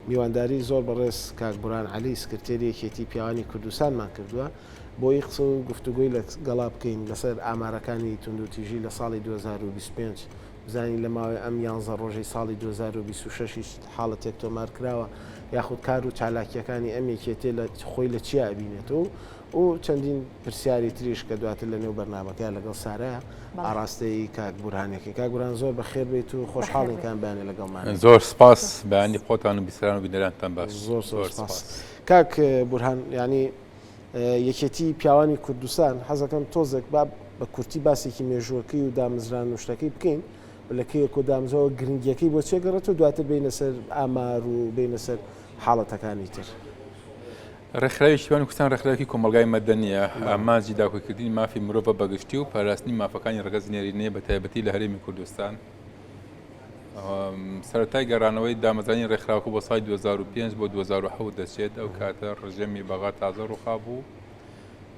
میوانداری زۆر بەڕێز کاک بورهان عەلی سکرتێری یەکێتی پیاوانی کوردستانمان کردووە بۆی قسە و گفتوگۆی لەگەڵا بکەین لەسەر ئامارەکانی توندوتیژی لە ساڵی 2025 بزانین لە ماوەی ئەم یانزە ڕۆژەی ساڵی 2026 هیچ حاڵەتێک تۆمار کراوە یاخود کار و چالاکییەکانی ئەم یەکێتیە لە خۆی لە چیا ئەبینێتەوە و چەندین پرسیاری تریش کە دواتر لە نێو بەرنامەکەیا لەگەڵ سارا ئاڕاستەی کاک بورهان ئەکەین. کاک بورهان زۆر بەخێر بێیت و خۆشحاڵین کە ئەم بەیانە لەگەڵمانی. زۆر سپاس، بەیانی خۆتان و بیسەران و بینەرانتان باش. زۆر زۆر سپاس. کاک بورهان یانی یەکێتی پیاوانی کوردستان حەزەکەم تۆزێک با بە کورتی باسێکی مێژووەکەی و دامەزران و شتەکەی بکەین لە کەیەکۆ دامزەوە گرنگیەکەی بۆ چێ گەڕێتەوە دواتر بینە سەر ئامار و بینە سەر حاڵەتەکانی تر. ڕێکخراوی شیوانی کوردستان ڕێکخراوێکی کۆمەڵگای مەدەنییە، ئامانجی داکۆکیکردنی مافی مرۆڤە بەگشتی و پاراستنی مافەکانی ڕەگەزی نێرینەیە بە تایبەتی لە هەرێمی کوردستان. سەرەتای گەڕانەوەی دامەزرانی ڕێکخراوەکە بۆ ساڵی 2005 بۆ 2007 دەچێت، ئەو کاتە ڕژێمی بەغا تازە ڕووخابوو،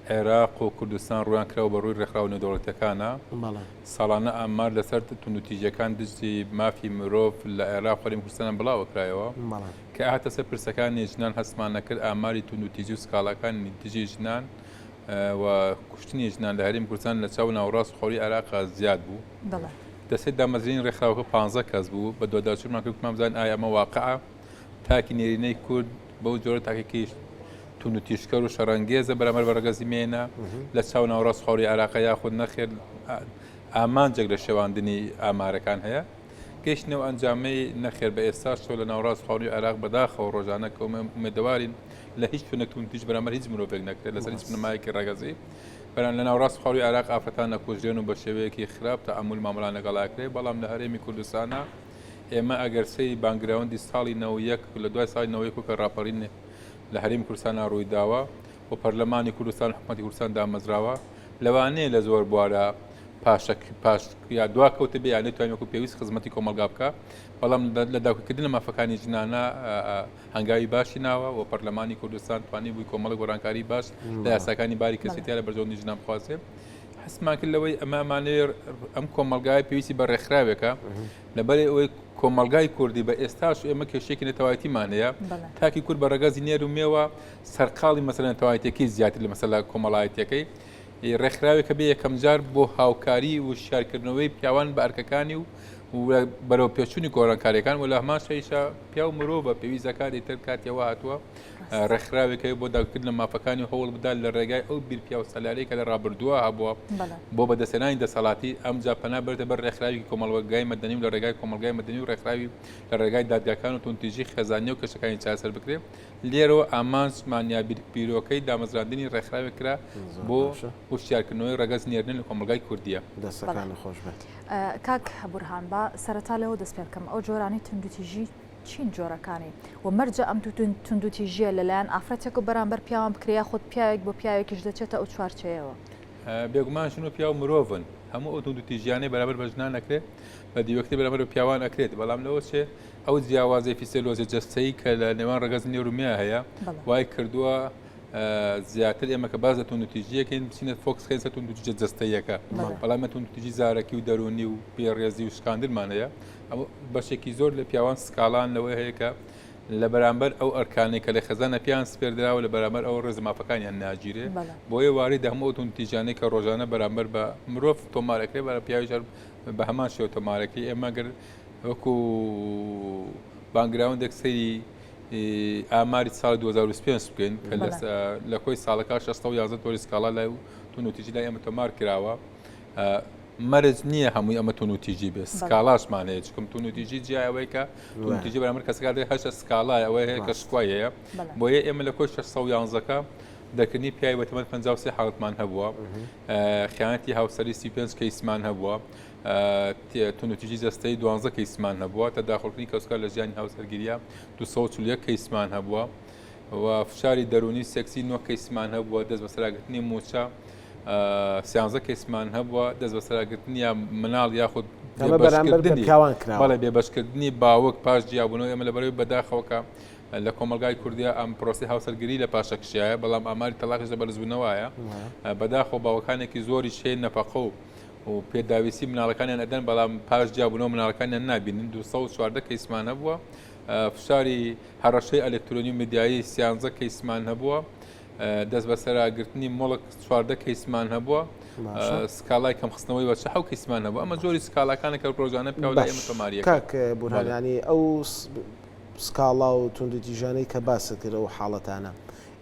عێراق و کوردستان ڕوویان کراوە بە ڕووی ڕێکخراوە نێودەوڵەتییەکانە. ساڵانە ئامار لەسەر توندوتیژییەکان دژی مافی مرۆڤ لە عێراق و هەرێمی کوردستان بڵاوەکرایەوە. کە هاتە سەر پرسەکانی ژنان هەستمان نەکرد ئاماری توندوتیژی و سکاڵاکانی دژی ژنان و کوشتنی ژنان لە هەرێمی کوردستان لە چاو ناوەڕاست و خۆری عێراق زیاد بوو. دەستەی دامەزرێنی ڕێکخراوەکە 15 کەس بوو، بەدواداچوونمان کرد وتمان بزانین ئایا ئەمە واقعە تاکی نێرینەی کورد بەو جۆرە تاکێکی توندوتیژکەر و شەڕەنگێزە بەرامبەر بە ڕەگەزی مێینە لە چاو ناوەڕاست خۆری عێراق یاخود نەخێر ئامانجێک لە شێواندنی ئامارەکان هەیە. گەیشتنە ئەو ئەنجامەی نەخێر بە ئێستاشەوە لە ناوەڕاست خوارووی عێراق بەداخەوە ڕۆژانە کە ئومێدەوارین لە هیچ شوێنێک توندوتیژی بەرامبەر هیچ مرۆڤێک نەکرێت لەسەر هیچ بنەمایەکی ڕەگەزی بەران لە ناوەڕاست خوارووی عێراق ئافرەتان نەکوژرێن و بە شێوەیەکی خراپ تەعامول مامەڵان لەگەڵ ئەکرێت بەڵام لە هەرێمی کوردستانە ئێمە ئەگەر سەیری background ی ساڵی 91 لە دوای ساڵی 91 کە ڕاپەڕین لە هەرێمی کوردستانە ڕوویداوە و پەرلەمانی کوردستان حکوومەتی کوردستان دامەزراوە لەوانەیە لە زۆر بوارە پاشەک پاش یا دوا کەوتبێ یا نەتوانێ وەکو پێویست خزمەتی کۆمەڵگا بکا بەڵام لە داکۆکیکردن لە مافەکانی ژنانە هەنگاوی باشی ناوە و پەرلەمانی کوردستان توانی بووی کۆمەڵە گۆڕانکاری باش لە یاساکانی باری کەسێتیا لە بەرژەوەندی ژنان بخوازێ هەستمان کرد لەوەی ئەمە ئەمانەوێ ئەم کۆمەڵگای پێویستی بە ڕێکخراوێکە لەبەر ئەوەی کۆمەڵگای کوردی بە ئێستاش ئێمە کێشێکی نەتەوایەتیمان هەیە تاکی کورد بە ڕەگەزی نێر و مێوە سەرقاڵی مەسەلە نەتەوایەتیەکەی زیاتر لە مەسەلە کۆمەڵایەتیەکەی ڕێکخراوێکە بێ یەکەمجار بۆ هاوکاری و وشیارکردنەوەی پیاوان بە ئەرکەکانی و بەرەو پێچوونی گۆڕانکاریەکان و لە هەمان شەیشە پیاو مرۆڤە پێویست دەکات ئیتر کاتیەوە هاتووە ڕێکخراوێک هەیە بۆ داکردن لە مافەکانی و هەوڵ بدات لە ڕێگای ئەو بیر پیاو سالاری کە لە ڕابردووە هەبووە بۆ بەدەستهێنانی دەسەڵاتی ئەمجا پەنا بەرتە بەر ڕێکخراوێکی کۆمەڵگای مەدەنی و لە ڕێگای کۆمەڵگای مەدەنی و ڕێکخراوی لە ڕێگای دادگاکان و توندتیژی خێزانی و کێشەکانی چارەسەر بکرێت لێرەوە ئامانجمان یا بیرۆکەی دامەزراندنی ڕێکخراوێک کرا بۆ هۆشیارکردنەوەی ڕەگەز نێرینە لە کۆمەڵگای کوردییە. دەستەکانت خۆش بێت. کاک بورهان با سەرەتا لەوە دەست پێ بکەم ئەو جۆرانەی توندوتیژی چین جۆرەکانی و مەرجە ئەم توندوتیژیە لەلایەن ئافرەتێک و بەرامبەر پیاوان بکرێ یاخود پیاوێک بۆ پیاوێکیش دەچێتە ئەو چوارچێیەوە؟ بێگومان ژن و پیاو مرۆڤن هەموو ئەو توندوتیژیانەی بەرامبەر بە ژنان ئەکرێت بە دیوەکتر بەرامبەر بە پیاوان ئەکرێت بەڵام لەوە چێ ئەو جیاوازی فیسیۆلۆژی جەستەیی کە لە نێوان ڕەگەز نێر و مێ هەیە وای کردووە زیاتر ئێمە کە باز لە توندوتیژیەکەین بچینە focus خەین سەر توندوتیژە جەستەیەکە بەڵام ئێمە توندوتیژی زارەکی و دەروونی و بێڕێزی و شکاندنمان هەیە بەشێکی زۆر لە پیاوان سکاڵان لەوەی هەیە کە لە بەرامبەر ئەو ئەرکانەی کە لە خێزانە پێیان سپێردراوە لە بەرامبەر ئەو ڕێز مافەکانیان ناگیرێ بۆیە واری هەموو ئەو توندوتیژانەی کە ڕۆژانە بەرامبەر بە مرۆڤ تۆمارەکرێ بەرە پیاویش هەر بە هەمان شێوە تۆمارەکەی ئێمە گەر وەکو background ێک سەیری ئاماری ساڵی 2025 بکەین کە لە کۆی ساڵەکە 611 تۆری سکاڵا لای و توندوتیژی لای ئێمە تۆمار کراوە مەرج نییە هەمووی ئەمە توندوتیژی بێ سکاڵاشمان هەیە چکم توندوتیژی جیای ئەوەی کە توندوتیژی بەرامبەر کەسەکە دەڵێ هەشە سکاڵای ئەوەی هەیە کە شکوای هەیە بۆیە ئێمە لە کۆی 611ەکە دەکردنی پیاوی بە تەمەن 53 حاڵەتمان هەبووە خیانەتی هاوسەری 35 کەیسمان هەبووە توندوتیژی جەستەیی 12 کەیسمان هەبووە تەداخڵکردنی کەسوکار لە ژیانی هاوسەرگیریە 241 کەیسمان هەبووە و فشاری دەروونی سێکسی نۆ کەیسمان هەبووە دەست بەسەراگرتنی مووچە سیانزە کەیسمان هەبووە دەست بەسەراگرتنی یا مناڵ یاخود بەڵێ بێبەشکردنی باوک پاش جیابوونەوە ئێمە لەبەرەوەی بەداخەوەکە لە کۆمەلگای کوردیا ئەم پرۆسی هاوسەرگیری لە پاشەکشایە بەڵام ئاماری تەلاقیش لە بەرزبوونەوەیە بەداخەوە باوەکانێکی زۆریش هەیە نەفەقە و و پێداویستی مناڵەکانیان ئەدەن بەڵام پاش جیابوونەوە مناڵەکانیان نابینن 214 کەیسمان هەبووە. فشاری هەڕەشەی ئەلکترۆنی و میدیایی سیانزە کەیسمان هەبووە دەست بەسەراگرتنی موڵک 14 کەیسمان هەبووە سکاڵای کەمخستنەوەی وەچە حەو کەیسمان هەبوو ئەمە جۆری سکاڵاکانە کە ڕۆژانە پیاو لای ئێمە تۆماریەکە. کاک بورهان یانی ئەو سکاڵا و توندوتیژانەی کە باست کرد ئەو حاڵەتانە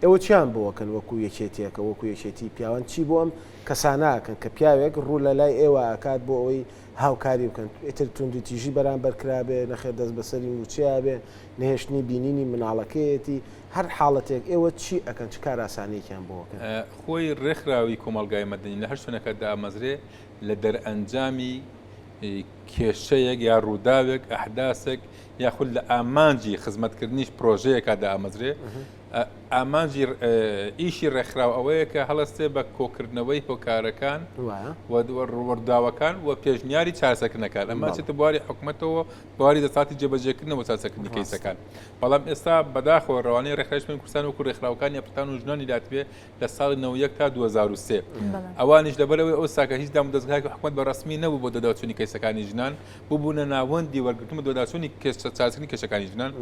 ئێوە چیان بۆ ئەکەن وەکو یەکێتیەکە وەکو یەکێتی پیاوان چی بۆ ئەم کەسانە ئەکەن کە پیاوێک ڕوو لە لای ئێوە ئەکات بۆ ئەوەی هاوکاری بکەن ئیتر توندوتیژی بەرامبەر کرابێ نەخێر دەست بەسەری موچەیا بێ نەهێشتنی بینینی مناڵەکەیەتی هەر حاڵەتێک ئێوە چی ئەکەن چ کارئاسانیەکیان بۆ ئەکەن؟ خۆی ڕێکخراوی کۆمەڵگای مەدەنی لە هەر شوێنەکە دامەزرێ لە دەرئەنجامی کێشەیەک یا ڕووداوێک ئەحداسێک یاخود لە ئامانجی خزمەتکردنیش پرۆژەیەکە دامەزرێ ئامانجی ئیشی ڕێکخراو ئەوەیە کە هەڵەستێ بە کۆکردنەوەی هۆکارەکان و ڕووداوەکان و پێشنیاری چارەسەرکردنەکان ئەمە چێتە بواری حکومەتەوە بواری دەسەڵاتی جێبەجێکردنەوە چارەسەرکردنی کەیسەکان بەڵام ئێستا بەداخەوە ڕەوانەی ڕێکخراوی ژنانی کوردستان وەکو ڕێکخراوەکانی ئافرەتان و ژنانی لاتبێ لە ساڵی 91 تا 2003 ئەوانیش لەبەرەوەی ئەو ساکە هیچ دام دەزگایەکی حکومەت بە ڕەسمی نەبوو بۆ دەداچوونی کەیسەکانی ژنان ببوونە ناوەندی وەرگرتن و دۆداچوونی چارەسەرکردنی کێشەکانی ژنان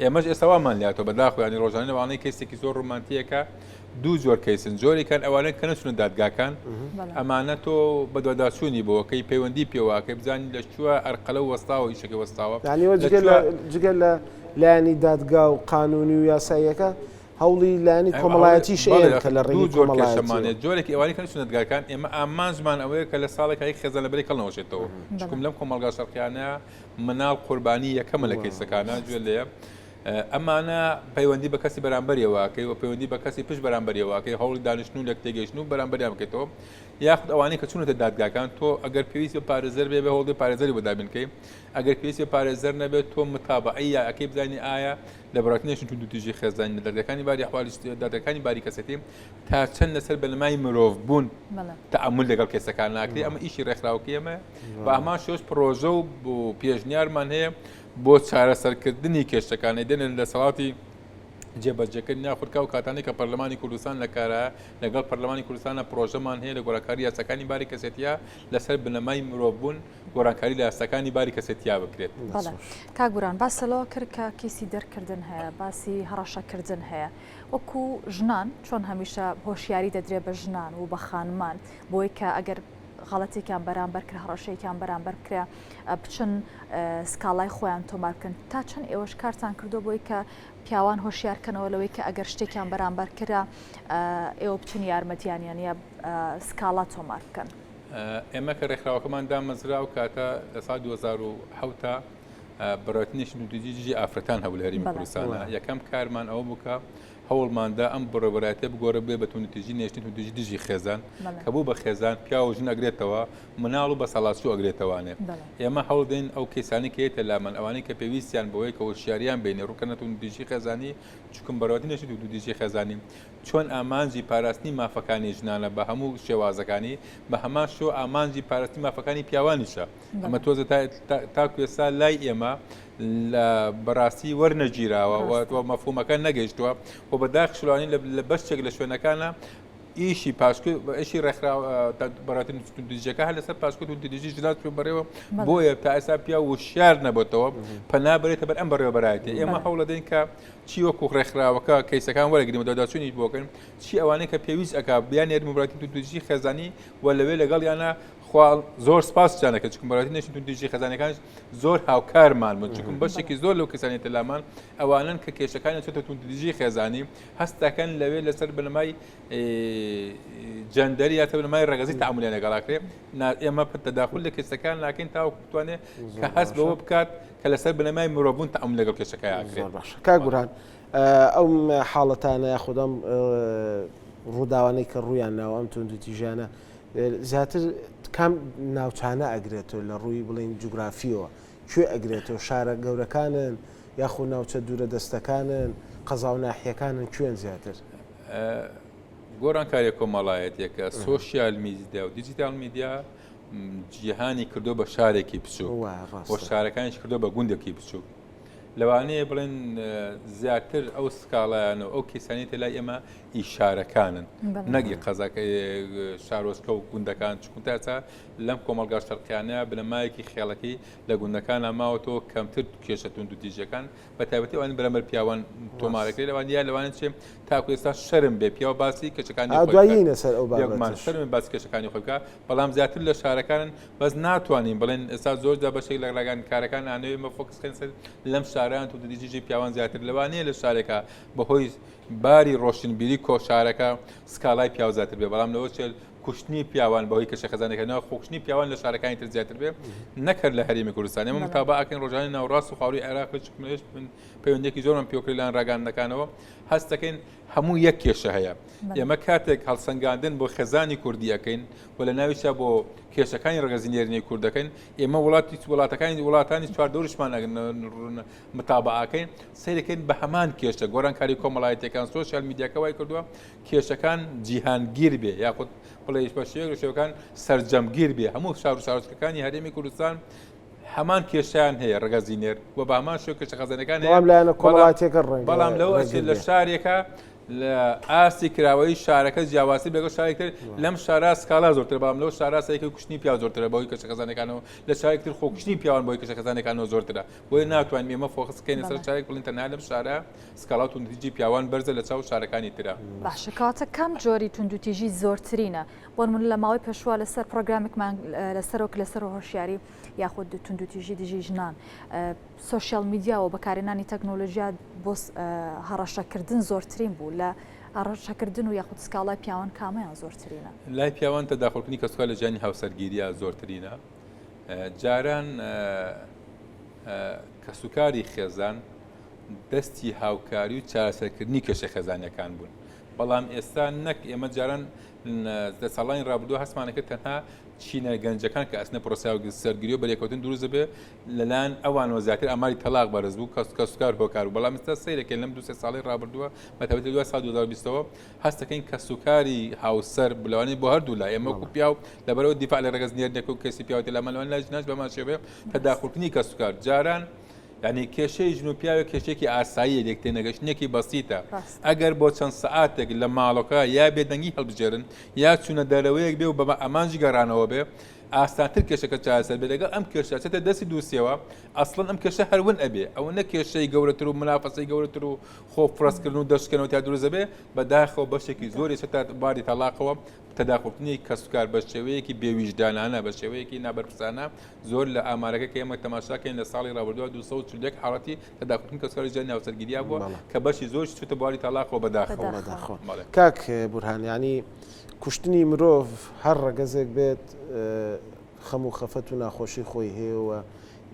ئێمەش ئێستا وامان لاتەوە بەداخەوە ینی ڕۆژانە لەوانەیە کەیسێکی زۆر ڕۆمانتیەکە دوو جۆر کەیسن جۆرێکان ئەوانە کە نەچونە دادگاکان ئەمانە تۆ بەدواداچوونی بۆکەی پەیوەندی پێواکەی بزانانی لە کووە ئەرقەلە وەستاوە ئیشەکە وەستاوە جگە لە لایەنی دادگا و قانونی و یاساییەکە هەوڵی لایەنی کۆمەڵایەتیش ئەیەن کە لە ڕێگەی دوو جۆر کێشەمان هەیە جۆرێکی ئەوانەی کە نەچوونە دادگاکان ئێمە ئامانجمان ئەوەیە کە لە ساڵێکا یەک خێزان لە بەرەی کەڵنەوەشێتەوە چونکم لەم کۆمەڵگا شەرقیانە مناڵ قوربانی یەکەمە لە کەیسەکانە گوێ لێیە ئەمانە پەیوەندی بە کەسی بەرامبەریەوە ئەکەی و پەیوەندی بە کەسی پشت بەرامبەریەوە ئەکەی هەوڵی دانیشتن و لێک تێگەیشتن و بەرامبەریان بکەیتەوە یاخود ئەوانەی کە چوونەتە دادگاکان تۆ ئەگەر پێویست بە پارێزەر بێ بە هەوڵی پارێزەری بۆ دابین بکەی ئەگەر پێویست بە پارێزەر نەبێت تۆ متابعەی یا ئەکەی بزانی ئایا لە بەڕێوەچوونی توندوتیژی خێزانی لە دادگاکانی باری ئەحوالی دادگاکانی باری کەسێتی تا چەند لەسەر بنەمای مرۆڤ بوون تەئەمول لەگەڵ کەسەکان ناکرێت ئەمە ئیشی ڕێکخراوەکەی ئێمە بە هەمان شێوەش پرۆژە و پێشنیارمان هەیە بۆ چارەسەرکردنی کێشەکان دێنە لە دەسەڵاتی جێبەجێکردن یاخود کاو کاتانێک کە پەرلەمانی کوردستان لە کارە لەگەڵ پەرلەمانی کوردستانە پرۆژەمان هەیە لە گۆڕانکاری یاساکانی باری کەسێتیە لەسەر بنەمای مرۆڤبوون گۆڕانکاری لە یاساکانی باری کەسێتیا بکرێت. بەڵێ کاک بوران باست لەوە کرد کە کەیسی دەرکردن هەیە باسی هەڕەشەکردن هەیە وەکو ژنان چۆن هەمیشە هۆشیاری دەدرێ بە ژنان و بە خانمان بۆی کە ئەگەر غەڵەتێکیان بەرامبەر کرا هەڕەشەیەکیان بەرامبەر بکرا بچن سکاڵای خۆیان تۆمار بکەن تا چەند ئێوەش کارتان کردو بۆی کە پیاوان هۆشیار کەنەوە لەوەی کە ئەگەر شتێکیان بەرامبەر کرا ئێوە بچن یارمەتیانیان یا سکاڵا تۆمار بکەن. ئێمە کە ڕێکخراوەکەمان دامەزرا ئەو کاتە لە ساڵی 2007 بەڕێوەتنێکی توندوتیژی دژی ئافرەتان هەبوو لە هەرێمی کوردستان یەکەم کارمان ئەوە بوو کە هەوڵماندا ئەم بەڕێوەبەرایەتیە بگۆڕێ بێ بە توندوتیژی نێشتنی توندوتیژی دژی خێزان کە بوو بە خێزان پیاو و ژن ئەگرێتەوە مناڵ و بەساڵاچوو ئەگرێتەوانێ ئێمە هەوڵ دەین ئەو کەیسانی کە یەتە لامان ئەوانەی کە پێویستیان بەوەیە کە هۆشیاریان بینێ ڕووکەنە توندوتیژی خێزانی چونکم بەڕێوەبەرایەتی نێشتنی توندوتیژی خێزانی چۆن ئامانجی پاراستنی مافەکانی ژنانە بە هەموو شێوازەکانی، بە هەمان شێوە ئامانجی پاراستنی مافەکانی پیاوانیشە. ئەمە تۆزە تاکو ئێستا لای ئێمە لە بەڕاستی وەرنەگیراوە و مەفهومەکە نەگەیشتووە و بەداخ شلوانی لە بەشێک لە شوێنەکانە ئیشی پاشکۆ ئیشی ڕێکخراو بەڕێوەبردنی توندوتیژیەکە هەر لەسەر پاشکۆ توندوتیژی ژنان چووە بەڕێوە بۆیە تا ئێستا پیاو وشیار نەبێتەوە پەنا بەرێتە بەر ئەم بەڕێوەبەرایەتی ئێمە هەوڵەدەین کە چی وەکو ڕێکخراوەکە کەیسەکان وەرەگرین و دەداچوونیش بۆ بکەین چی ئەوانەی کە پێویست ئەکا بیاننێرین بۆ بەڕێوەبەرایەتی توندوتیژی خێزانی و لەوێ لەگەڵیانە خوا زۆر سپاسیان دەکەین چونکە بەڕێوەبەرایەتی نەشی توندوتیژی خێزانەکانیش زۆر هاوکارمان بوون چونکە بەشێکی زۆر لەو کەسانی تەلامان ئەوانن کە کێشەکانیان چۆتە توندوتیژی خێزانی هەستەکەن لەوێ لەسەر بنەمای جەندەری یا بنەمای ڕەگەزی تەعامولیان لەگەڵ ئەکرێ ئێمە تەداخول لە کەیسەکان ناکەین تاوەکو بتوانێت کە هەست بەوە بکات کە لەسەر بنەمای مرۆڤبوون تەعامول لەگەڵ کێشەکە ئەکرێت. زۆر باشە کاک بورهان ئەو حاڵەتانە یاخود ئەم ڕووداوانەی کە ڕوویان ناوە ئەم توندوتیژیانە زیاتر کام ناوچانە ئەگرێتەوە لە ڕووی بڵین جوگرافیەوە کوێ ئەگرێتەوە شارە گەورەکانن یاخود ناوچە دوورە دەستەکانن قەزا و ناحیەکانن کوێن زیاتر؟ گۆڕانکاریە کۆمەڵایەتیەکە سۆشیال میدیا و دیجیتال میدیا جیهانی کردو بە شارێکی بچووک و شارەکانیش کردو بە گوندێکی بچووک. لەوانەیە بڵێن زیاتر ئەو سکاڵایانە و ئەو کەیسانەی تە لای ئێمە ئی شارەکانن نەک ئی قەزاکە شارۆچکە و گوندەکان چکون تا ئێستا لەم کۆمەڵگا شەرقیانە بنەمایەکی خێڵەکی لە گوندەکانە ماوەتەوە کەمتر کێشە توندوتیژیەکان بە تایبەتی ئەوان بەرامبەر پیاوان تۆمارەکرێت لەوان یا لەوانە چێ تاکو ئێستا شەرم بێ پیاو باسی کێشەکانی خۆی دوایینە سەر ئەو بابەتەش شەرم باسی کێشەکانی خۆی بکە بەڵام زیاتر لە شارەکانن بەس ناتوانین بڵێن ئێستا زۆر جا بەشێک لە ڕاگان کارەکان ئانەوێ مە focus خێن سەر لەم شاران توندوتیژی پیاوان زیاتر لەوانەیە لە شارێکە بەهۆی باری ڕۆشنبیری کۆشارەکە سکاڵای پیاو زیاتر بێ بەڵام لەوە چێت کوشتنی پیاوان بەهۆی کەشە خەزانەکەنەوە خۆکشتنی پیاوان لە شارەکانی تر زیاتر بێ نەکرد لە هەرێمی کوردستان ئێمە متابعەکەین ڕۆژانی ناوڕاست و خاوری عێراق منش من پەیوەندێکی زۆرمان پێوکرد لەلایەن ڕاگەاندنەکانەوە هەست دەکەین هەموو یەک کێشە هەیە ئێمە کاتێک هەڵسەنگاندن بۆ خێزانی کوردی ئەەکەین و لە ناویشا بۆ کێشەکانی ڕگەزی نێرینەی کورد دەکەین ئێمە وڵاتی وڵاتەکانی وڵاتانی چواردەورشمان متابعەکەین سەیرەکەین بە هەمان کێشە گۆڕانکاری کۆمەڵایەتەکان سۆشیال میدیاکە وای کردووە کێشەکان جیهانگیر بێ یاخود بڵێیش بە شێوەیەک لە شێوەکان سەرجەمگیر بێ هەموو شار و شارۆچکەکانی هەرێمی کوردستان هەمان کێشیان هەیە ڕگەزی نێر و بە هەمان شێوە کێشە خەزانەکان هەیە لایەنە کۆمەڵایەتیەکە ڕەنگە بەڵام لەو ئەچێت لە شارێکە لە ئاستی کراوەی شارەکە جیاوازی لەگەڵ شارێک تر لەم شارا سکاڵا زۆرتر بەڵام لەو شارا سەیەکی کوشتنی پیاو زۆرترە بەهۆی کێشە خەزانەکانەوە لە شارێک تر خۆکوشتنی پیاوان بەهۆی کێشە خەزانەکانەوە زۆرترە بۆیە ناتوانین ئێمە focus بکەینە سەر شارێک بڵێین تەنها لەم شارە سکاڵا و توندوتیژی پیاوان بەرزە لە چاو شارەکانی ترا. باشە کەواتە کام جۆری توندوتیژی زۆرترینە؟ بۆ نمونە لە ماوەی پێشووە لەسەر پرۆگرامێکمان لەسەرۆک لەسەر هۆشیاری یاخود توندوتیژی دژی ژنان سۆشیال میدیا و بەکارهێنانی تەکنۆلۆژیا بۆ هەڕەشەکردن زۆرترین بوو لە هەڕەشەکردن و یاخود سکاڵای پیاوان کامەیان زۆرترینە؟ لای پیاوان تەداخولکردنی کەسوکار لە ژیانی هاوسەرگیرییا زۆرترینە. جاران کەسوکاری خێزان دەستی هاوکاری و چارەسەرکردنی کێشە خێزانیەکان بوون بەڵام ئێستا نەک ئێمە جاران لە ساڵانی ڕابردوو هەستمانەکە تەنها چینە گەنجەکان کە ئەسنە پرۆسیا سەرگری و بەرێکەوتن دروست دەبێ لەلایەن ئەوانەوە زیاتر ئاماری تەلاق بەرز بوو کەس کەسوکار هۆکار بوو بەڵام ئێستا سەیرەکەین لەم دوو سێ ساڵی ڕابردووە بەتایبەتی لە دوای ساڵ 2020ەوە هەست دەکەین کەسوکاری هاوسەر لەوانەیە بۆ هەردوو لا ئێمە وەکو پیاو لەبەرەوە دیفاع لە ڕەگەز نێرنێک و کەسی پیاوەتی لامان لەوان لای ژناش بەمان شێوەیە تەداخولکردنی کەسوکار جاران یعنی کێشەی ژن و پیاوێک کێشێکی ئاساییە لێک تێنەگەشتنێکی بەسیتە ئەگەر بۆ چەند سەعاتێک لە ماڵەکە یا بێدەنگی هەڵبژێرن یا چوونە دەرەوەیەک بێ و بە ئامانجی گەڕانەوە بێ ئاسانتر کێشەکە چارەسەر بێ لەگەڵ ئەم کێشە چێتە دەستی دووسێوە ئەسڵەن ئەم کێشە هەر ون ئەبێ ئەوەنە کێشەی گەورەتر و منافەسەی گەورەتر و خۆ فڕەسکردن و دەشکەنەوە تا دروست دەبێ بەداخەوە بەشێکی زۆری چێتە باری تەلاقەوە تەداخلکردنی کەسوکار بە شێوەیەکی بێویژدانانە بە شێوەیەکی نابەرپرسانە زۆر لە ئامارەکە کە ئێمە تەماشاکەین لە ساڵی ڕابردووە 241 حاڵەتی تەداخلکردنی کەسوکاری ژیانی هاوسەرگیریا بووە کە بەشی زۆرش چووتە بواری تەلاقەوە بەداخەوە. بەداخەوە. کاک بورهان یانی کوشتنی مرۆڤ هەر ڕەگەزێک بێت خەم و خەفەت و ناخۆشی خۆی هەیە و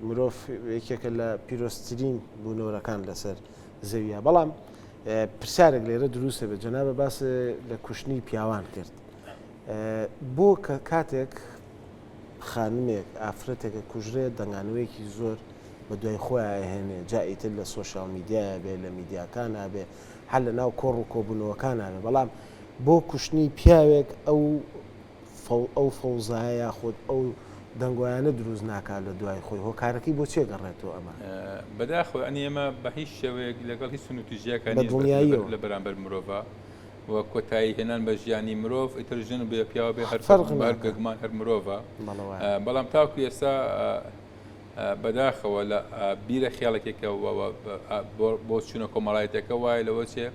مرۆڤ یەکێکە لە پیرۆزترین بوونەوەرەکان لەسەر زەویە بەڵام پرسیارێک لێرە دروستە بێت جەنابە باس لە کوشتنی پیاوان کرد بۆ کە کاتێک خانمێک ئافرەتێکە کوژرێت دەنگانەوەیەکی زۆر بە دوای خۆیان ئەهێنێ جا ئیتر لە سۆشیال میدیایە بێ لە میدیاکانە بێ هەر لە ناو کۆڕ و کۆبوونەوەکانە بێ بەڵام بۆ کوشتنی پیاوێک ئەو ئەو فەوزایە یاخود ئەو دەنگۆیانە دروست ناکات لە دوای خۆی هۆکارەکەی بۆ چێ گەڕێتەوە ئەمە؟ بەداخەوە یانی ئێمە بە هیچ شێوەیەک لەگەڵ هیچ توندوتیژییەکا بە نین دڵنیاییەوە. لە بەرامبەر مرۆڤا و کۆتایی هێنان بە ژیانی مرۆڤ ئیتر ژن بێ پیاو بێ هەر فەرق هەر ناکا. بێگومان هەر مرۆڤە بەڵێ وایە. بەڵام تاکو ئێستا بەداخەوە لە بیرە خێڵەکێکە بۆ چوونە کۆمەڵایەتەکە وایە لەوە چێ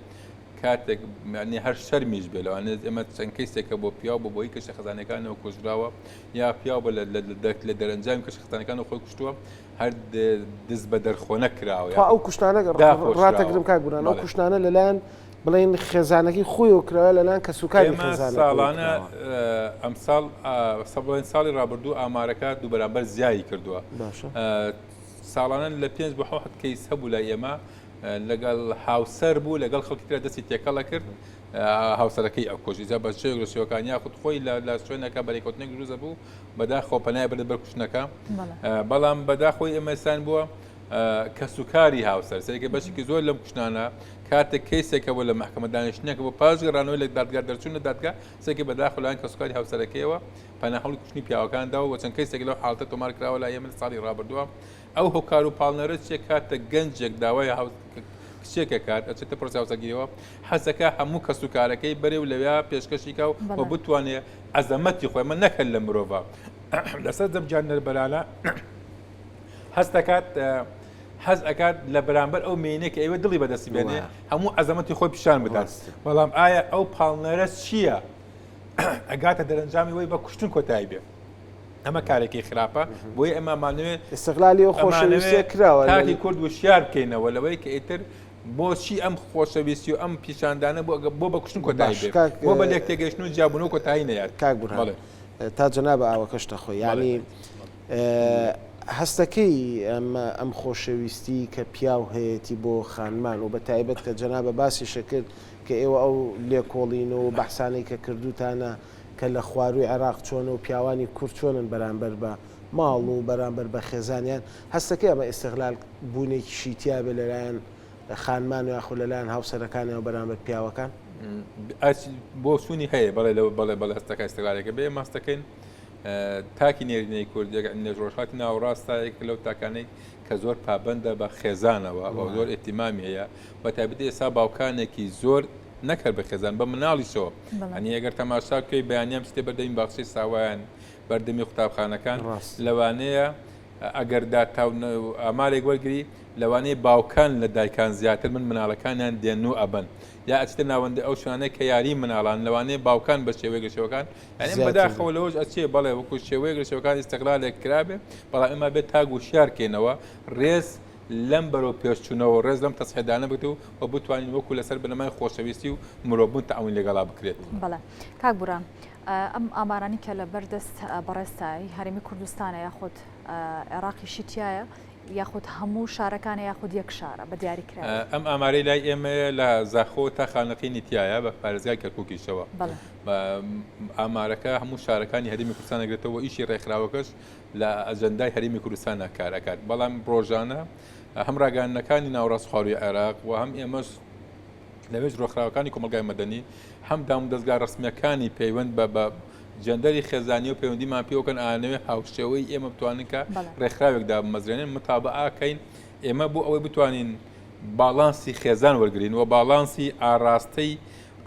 کاتێک یعنی هەر شەرمیش بێ لەوانێت ئێمە چەند کەیسێکە بۆ پیاو بۆ بۆی کەشە خەزانەکانەوە کوژراوە یا پیاو بە لە دەرەنجامی کەشە خەزانەکان خۆی کوشتووە هەر دز بە دەرخۆنە کراوە ئەو کوشتانە ڕاتەگرم کاک بوران ئەو کوشتانە لەلایەن بڵێن خێزانەکەی خۆیەوە کراوە لەلایەن کەسوکاری خێزانەکەی ساڵانە ئەمساڵ بڵێن ساڵی ڕابردوو ئامارەکە دوو بەرامبەر زیایی کردووە ساڵانە لە پێنج بۆ حەوت کەیس هەبوو لای ئێمە لەگەڵ هاوسەر بوو لەگەڵ خەڵکی ترا دەستی تێکەڵە کرد هاوسەرەکەی ئەکۆژی جا بە شێوەیەک لە شێوەکان یاخود خۆی لە شوێنەکە بەرێکەوتنێک دروست بوو بەداخەوە پەنای بردە بەر کوشتنەکە بەڵام بەداخۆی ئێمەستان بووە کەسوکاری هاوسەر سەرێکە بەشێکی زۆر لەم کوشتانە کاتێک کەیسێکە بۆ لە مەحکەمە دانیشتنێکە بۆ پاش گەڕانەوەی لە دادگا دەرچوون لە دادگا سێکی بەداخەوە لایەن کەسوکاری هاوسەرەکەیەوە پەنا هەوڵی کوشتنی پیاوەکان داوە و چەند کەیسێک لەو حاڵەتە تۆمار کراوە لای ئێمە لە ساڵی ڕابردووە. ئەو هۆکار و پاڵنەرە چیە کاتە گەنجێک داوای کچێک ئەکات ئەچێتە پرۆسەی هاوسەرگیریەوە حەزەکا هەموو کەس و کارەکەی بەرێ و لەویا پێشکەشی کا و بتوانێ عەزەمەتی خۆی ئەمە نەک هەر لە مرۆڤە لەسەر جەم گیانلەبەرانە هەست دەکات حەز ئەکات لە بەرامبەر ئەو مێینەی کە ئەیوێت دڵی بەدەستی بێنێ هەموو عەزەمەتی خۆی پیشان بدات بەڵام ئایا ئەو پاڵنەرە چییە ئەگاتە دەرەنجامی وەی بە کوشتن کۆتایی بێ ئەمە کارێکی خراپە بۆیە ئەمە مانەوێ استغلالی و خۆشەویستیە کراوە تاکی کورد وشیار بکەینەوە لەوەی کە ئیتر بۆچی ئەم خۆشەویستی و ئەم پیشاندانە بۆ بۆ بە کوشتن کۆتایی بێ بۆ بە لێک تێگەیشتن و جیابوونەوە کۆتایی نەیات کاک بورهان تا جەنابە ئاوەکەش دەخۆی یانی هەستەکەی ئەمە ئەم خۆشەویستی کە پیاو هەیەتی بۆ خانمان و بە تایبەت کە جەنابە باسیشە کرد کە ئێوە ئەو لێکۆڵینەوە و بەحسانەی کە کردوتانە کە لە خوارووی عێراق چۆنە و پیاوانی کورد چۆنن بەرامبەر بە ماڵ و بەرامبەر بە خێزانیان، هەستەکەی ئەمە ئیستغلال بوونێکیشی تیابێ لەلایەن خانمان و یاخود لەلایەن هاوسەرەکانیان بەرامبەر پیاوەکان؟ بۆچوونی هەیە بەڵێ لەوە بەڵێ بەڵێ هەستەکە ئیستغلالێکە بێ ئێمە هەستەکەین تاکی نێرینەی کورد یەک لە ڕۆژهەڵاتی ناوەڕاستە یەک لەو تاکانەی کە زۆر پابەندە بە خێزانەوە و زۆر ئیهتیمامی هەیە بە تایبەتی ئێستا باوکانێکی زۆر نەک هەر بە خێزان بە مناڵیشەوە ئەنی ئەگەر تەماشا بکەی بەیانیان بچیتە بەردەمی باخچەی ساوایان بەردەمی قوتابخانەکان لەوانەیە ئەگەر داتا و ئامارێک وەرگری لەوانەیە باوکان لە دایکان زیاتر من مناڵەکانیان دێن و ئەبەن یا ئەچتە ناوەندی ئەو شوێنانەی کە یاری مناڵان لەوانەیە باوکان بە شێوەیەک لە شێوەکان یعنی بەداخەوە لەوەش ئەچێ بەڵێ وەکو شێوەیەک لە شێوەکان ئیستغلالێک کرابێ بەڵام ئێمە بێت تاک وشیار کەینەوە ڕێز لەم بەرەو پێشچوونەوە ڕێز لەم تەسحێدانە بگرێت و بتوانین وەکو لەسەر بنەمای خۆشەویستی و مرۆڤبوون تەعامولی لەگەڵا بکرێت. بەڵێ کاک بوران ئەم ئامارانی کە لە بەردەست بەڕێزتای هەرێمی کوردستانە یاخود عێراقیشی تایە یاخود هەموو شارەکانە یاخود یەک شارە بە دیاری کراوی؟ ئەم ئامارەی لای ئێمەیە لە زاخۆ تا خانەقینی تایە بە پارێزگای کەرکووکیشەوە. ئامارەکە هەموو شارەکانی هەرێمی کوردستان دەگرێتەوە ئیشی ڕێکخراوەکەش لە ئەجەندای هەرێمی کوردستاندا کار ئەکات، بەڵام ڕۆژانە هەم ڕاگەیاندنەکانی ناوەڕاست خوارووی عێراق و هەم ئێمەش لەوێش ڕێکخراوەکانی کۆمەڵگای مەدەنی هەم دامودەزگا ڕەسمییەکانی پەیوەند بە بە جێندەری خێزانی و پەیوەندیمان پێوەکەن ئانەوێ هاوشێوەی ئێمە بتوانن کە ڕێکخراوێک دابمەزرێنن متابەعاکەین ئێمە بۆ ئەوەی بتوانین باڵانسی خێزان وەرگین و باڵانسی ئاراستەی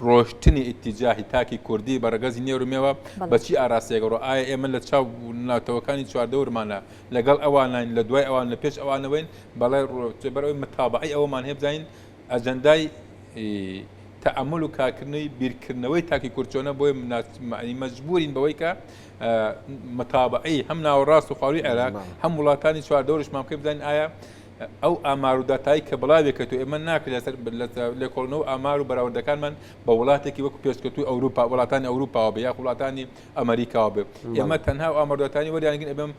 ڕۆشتنی ئیتیجاهی تاکی کوردی بە ڕەگەزی نێر و مێوە بە چی ئاراستەیەک ڕۆ ئایا ئێمە لە چاو ناتەوەکانی چواردەورمانە لەگەڵ ئەوانین لە دوای ئەوان لە پێش ئەوانەوەین بەڵێ بەرەوەی متابعی ئەومان هەیە بزانین ئەجەندای تەئەمول و کارکردنەوەی بیرکردنەوەی تاکی کورد چۆنە بۆیە مەجبورین بەوەی کە متابعی هەم ناوەڕاست و خواروی عێراق هەم وڵاتانی چواردەورشمان بکەین بزانین ئایا ئەو ئامار و داتایی کە بڵاوێکێت و ئێمە ناکرێت لەسەر لێکۆڵنەوە ئامار و بەراوردەکانمان بە وڵاتێکی وەکو پێشکەوتوی ئەوروپا وڵاتانی ئەوروپاوە بێ یاخ وڵاتانی ئەمریکاوە بێ ئێمە تەنها ئەو ئامار و داتانی وەریانگرین ئەبم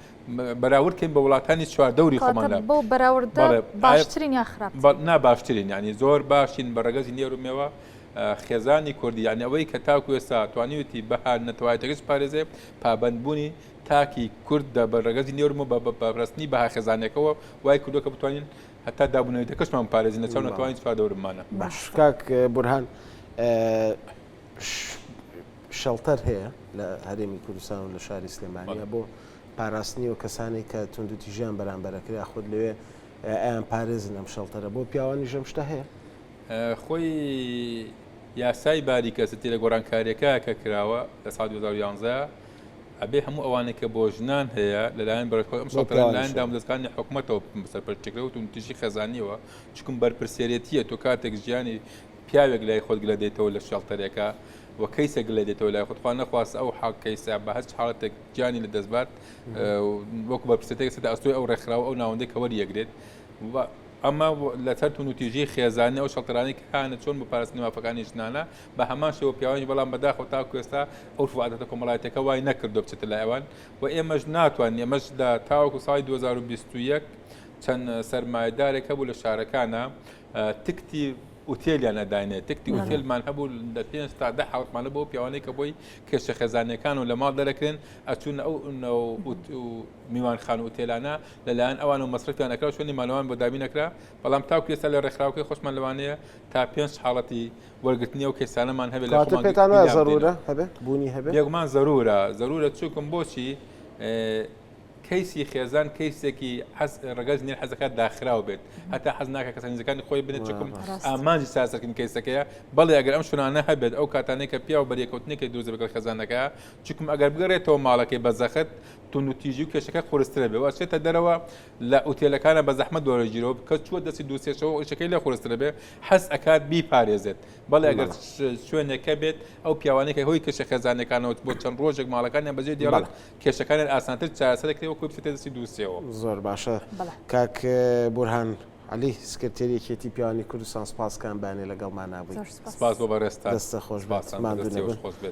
بەراورد کەین بە وڵاتانی چواردەوری خۆماندا بۆ بەراوردە باشترین یا خراپ نا باشترین ینی زۆر باشین بە ڕەگەزی نێر و مێوە خێزانی کوردی یعنی ئەوەی کە تاکو ئێستا توانیوتی بەها نەتەوایەتەکەش پارێزێ پابندبوونی تاکی کورد دە بە ڕەگەزی نێرم و بە ڕەسنی بەها خێزانیەکەوە وای کردووە کە بتوانین هەتا دابونەریتەکەشمان بپارێزین لە چاو نەتوانین چواردەورمانە. باش کاک بورهان shelter هەیە لە هەرێمی کوردستان و لە شاری سلێمانیا بۆ پاراستنی و کەسانی کە توندوتیژیان بەرامبەرەکرێ یاخود لەوێ ئەیان پارێزن ئەم shelter ە بۆ پیاوانیش ئەم شتە هەیە؟ خۆی یاسای باری کەسێتی لە گۆڕانکاریەکە کە کراوە لە ساڵی 2011 ئەبێ هەموو ئەوانەی کە بۆ ژنان هەیە لەلایەن بەرەکەوە ئەم shelter ە لەلایەن دامودەزگانی حکومەتەوە سەرپەرشتیکرێ و توندوتیژی خێزانیەوە چکم بەرپرسیارێتیە تۆ کاتێک ژیانی پیاوێک لای خۆت گلە دێتەوە لە shelter ێکە و کەیسە گلە دێتەوە لای خۆت خوا نەخواست ئەو حاڵ کەیسە بە هەچ حاڵەتێک گیانی لە دەستبات وەکو بەرپرسێتێک سەر ئەستۆی ئەو ڕێکخراوە ئەو ناوەندەی کە وەریەگرێت ئەمە لەسەر توندوتیژی خێزانی ئەو shelter انەی کە هەیانە چۆن بۆ پاراستنی مافەکانی ژنانە بە هەمان شێوە پیاوانیش بەڵام بەداخەوە تاکو ئێستا عورف و عادەتە کۆمەڵایەتیەکە وای نەکردووە بچێتە لای ئەوان و ئێمەش ناتوانین ئێمەش لە تاوەکو ساڵی 2021 چەند سەرمایەدارێک هەبوو لە شارەکانە تکتی ئوتێلیان ئەداینێ تکتی ئوتێلمان هەبوو لە پێنج تا دە حاڵەتمان بۆ پیاوانەی کە بۆی کێشە خێزانیەکان و لە ماڵ دەرەکرێن ئەچوون ئەو میوانخان و ئوتێلانە لەلایەن ئەوان و مەسرەفیان ئەکرا و شوێنی مانەوەیان بۆ دابین ئەکرا، بەڵام تاوەکو ئێستا لە ڕێکخراوەکەی خۆشمان لەوانەیە تا پێنج حاڵەتی وەرگرتنی ئەو کەیسانەمان هەبێت لە کەواتە خۆمان پێتان وایە گیریان بدەینەوە. زەرورە هەبێ؟ بوونی هەبێ؟ بێگومان زەرورە، زەرورە چونکم بۆچی؟ کەیسی خێزان کەیسێکی حەز ڕەگەز نێر حەزەکات داخراو بێت هەتا حەز ناکە کەسە نزیکانی خۆی بنێت چکم ئامانجی چارەسەرکردنی کەیسەکەیە بەڵێ ئەگەر ئەم شوێنانە هەبێت ئەو کاتانەی کە پیاو بەریەکەوتنێکی دروست دەبێت لەگەڵ خێزانەکە چکم ئەگەر بگەڕێتەوە ماڵەکەی بە زەخت توندوتیژی و کێشەکە قورسترە بێ و ئەچێتە دەرەوە لە ئوتێلەکانە بە زەحمەت دۆرەگیرەوە کە چووە دەستی دووسێشەوە ئیشەکەی لێ قورسترە بێ حەز ئەکات بیپارێزێت بەڵێ ئەگەر شوێنێکە بێت ئەو پیاوانەی کە هۆی کێشە خێزانەکانەوە بۆ چەند ڕۆژێک ماڵەکانیان بەجێ دێڵن کێشەکانیان ئاسانتر چارەسەر دەکرێت وەکو بچێتە دەستی دووسێەوە. زۆر باشە کاک بورهان عەلی سکرتێری یەکێتی پیاوانی کوردستان سپاس کە ئەم بەیانیە لەگەڵمانا بووی. سپاس بۆ بەڕێزتان. دەستت خۆش بێت. ماندوو نەبن. خۆش بێت.